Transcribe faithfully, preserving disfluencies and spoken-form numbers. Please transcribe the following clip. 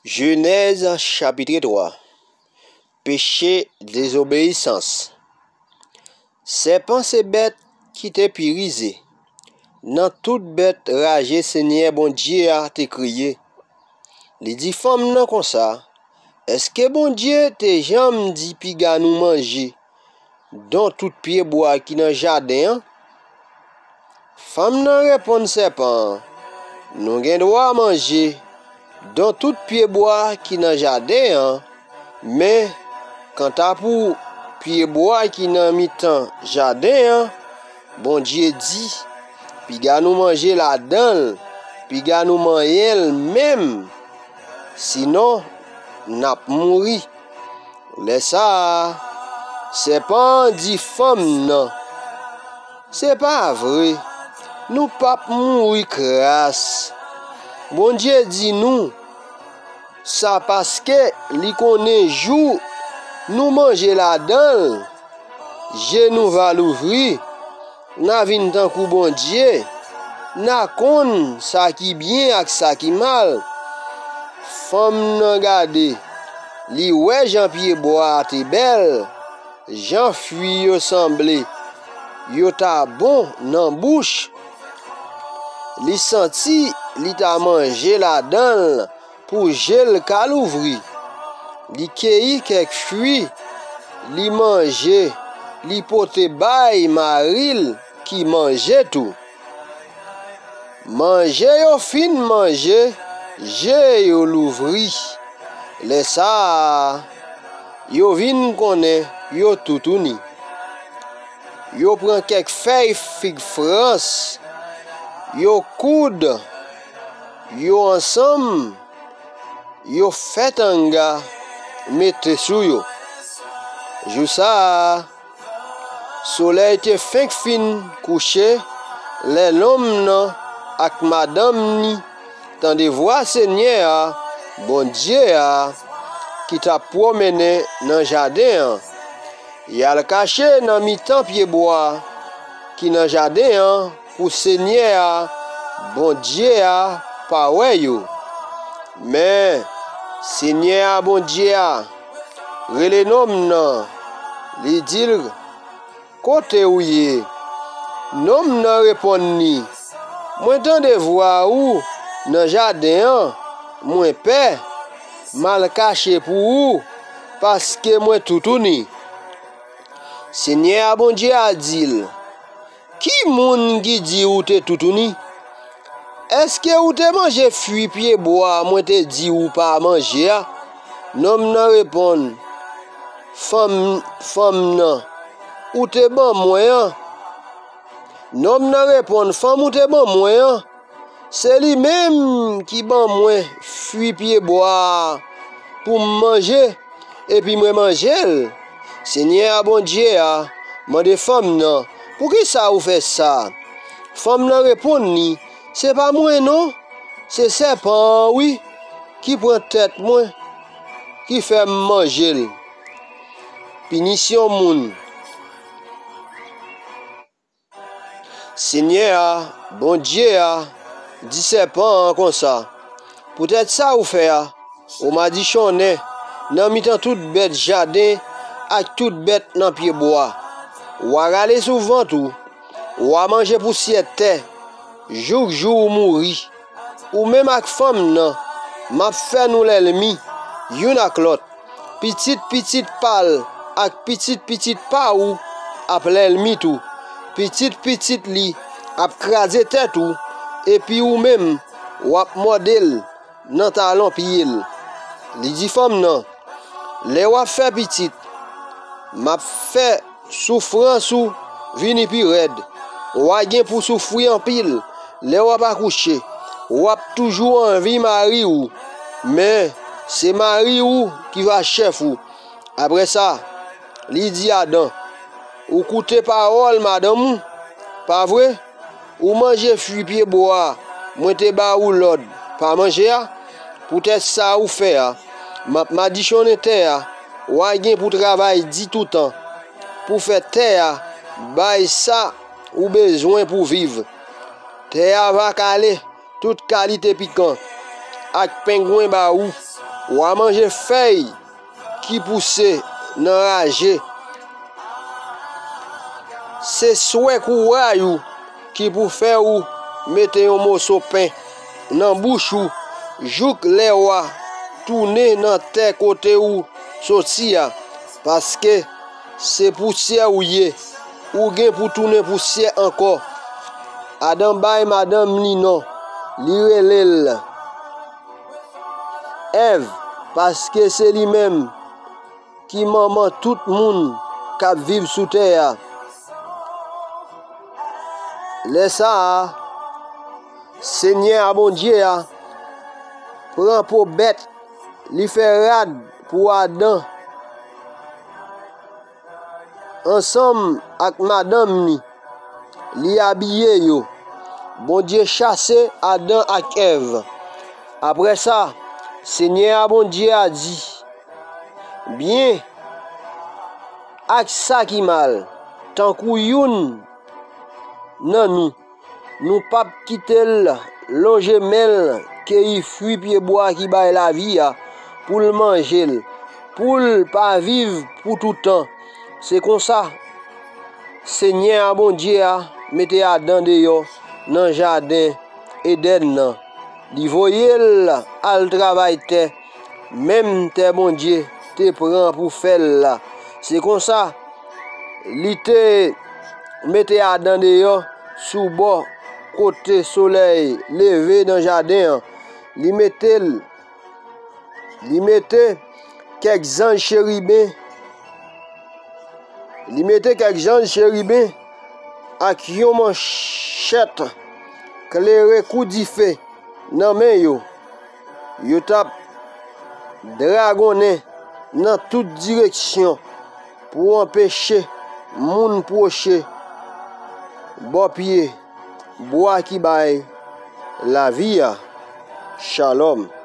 Jenèz chapit twa. Peche dezobeyisans. Sèpan se bèt ki te pi rize nan tout bèt raje Senyè Bondye a te kreye. Li di fanm nan konsa, "Èske Bondye te janm di piga nou manje don tout pyebwa ki nan jaden an?" Fanm nan reponn sèpan an, "Nou gen dwa manje don tout pyebwa ki nan jaden an, men kanta pou pyebwa ki nan mitan jaden an, Bondye di, 'Piga nou manje ladan l, piga nou manyen l menm, sinon n ap mouri.'" Lè sa a, sèpan an di fanm nan, "Se pa vre, nou p ap mouri kras. Bondye di nou sa paske li konnen jou nou manje ladan l, je nou va louvri, n a vin tankou Bondye, n a konn sa ki byen ak sa ki mal." Fanm nan gade, li wè jan pyebwa a te bèl, jan fwi yo sanble yo ta bon nan bouch. Li santi li ta manje ladan l pou je l ka louvri. Li keyi kèk fwi, li manje, li pote bay mari l ki manje tou. Manje yo fin manje, je yo louvri. Lè sa a, yo vin konnen yo toutouni. Yo pran kèk fèy fig frans, yo koud yo ansanm, yo fè tanga mete sou yo. Jou sa a, solèy te fenk fin kouche lè nonm nan ak madanm ni tande vwa Senyè a, Bondye a, ki t ap pwomennen nan jaden an. Y al kache nan mitan pyebwa ki nan jaden an pou Senyè a, Bondye a, pa wè yo. Men, Senyè a, Bondye a, rele nonm nan, li di l, "Kote w ye?" Nonm nan reponn li, "Mwen tande vwa ou nan jaden an, mwen pè, m al kache pou ou, paske mwen toutouni." Senyè a Bondye a di l, "Ki moun ki di ou te toutouni? Èske ou te manje fwi pyebwa mwen te di ou pa manje a?" Nonm nan reponn fanm, fanm nan, "Ou te ban mwen an." Nonm nan reponn, "Fanm ou te ban mwen an, se li menm ki ban mwen fwi pyebwa a pou m manje, epi mwen manje l." Senyè a Bondye a mande fanm nan, "Poukisa ou fè sa?" Fanm nan reponn li, "Se pa mwen non, se sèpan an wi, ki pran tèt mwen, ki fè m manje l." Pinisyon moun. Senyè a, Bondye a, di sèpan an konsa, "Poutèt sa ou fè a, ou madichonnen nan mitan tout bèt jaden ak tout bèt nan pyebwa. W a rale sou vant ou, w a manje pousyè tè, jouk jou ou mouri. Ou menm ak fanm nan, m ap fè nou lènmi youn ak lòt. Pitit pitit pa l ak pitit pitit pa ou ap lènmi tou. Pitit pitit li ap kraze tèt ou, epi ou menm, w ap mòde l nan talon pye l." Li di fanm nan, "Lè w ap fè pitit, m ap fè soufrans ou vini pi rèd. W a gen pou soufri anpil lè w ap akouche. W ap toujou anvi mari w, men se mari w ki va chèf ou." Apre sa, li di Adan, "Ou koute pawòl madanm ou, pa vre? Ou manje fwi pyebwa mwen te ba ou lòd pa manje a. Poutèt sa ou fè a, m ap madichonnen tè a. W a gen pou travay di toutan pou fè tè a bay sa ou bezwen pou viv. Tè a va kale tout kalite pikan ak pengwen ba ou. W a manje fèy ki pouse nan raje. Se swè kouray ou ki pou fè ou mete yon moso pen nan bouch ou, jouk lè w a tounen nan tè kote ou soti a, paske se pousyè ou ye, ou gen pou tounen pousyè ankò. Adan bay madanm li non, li rele l Èv, paske se li menm ki manman tout moun k ap viv sou tè a. Lè sa a, Senyè a Bondye a pran po bèt, li fè rad pou Adan ansanm ak madanm li, li abiye yo. Bondye chase Adan ak Èv. Apre sa, Senyè a Bondye a di, byen ak sa ki mal, tankou youn nan nou, nou p ap kite l lonje men l keyi fwi pyebwa ki bay lavi a pou l manje l, pou l pa viv pou toutan. Se konsa, Senyè a Bondye a mete Adan deyò nan jaden Edenn nan. Li voye l al travay tè, menm tè Bondye te pran pou fè l la. Se konsa, li te mete Adan deyò sou bò kote solèy leve nan jaden an. Li mete l, li mete kèk zanj cheriben, li mete kèk zanj cheriben ak yon manchèt klere kou dife nan men yo. Yo t ap dragonnen nan tout direksyon pou anpeche moun pwoche bò pye bwa ki bay lavi a. Shalom.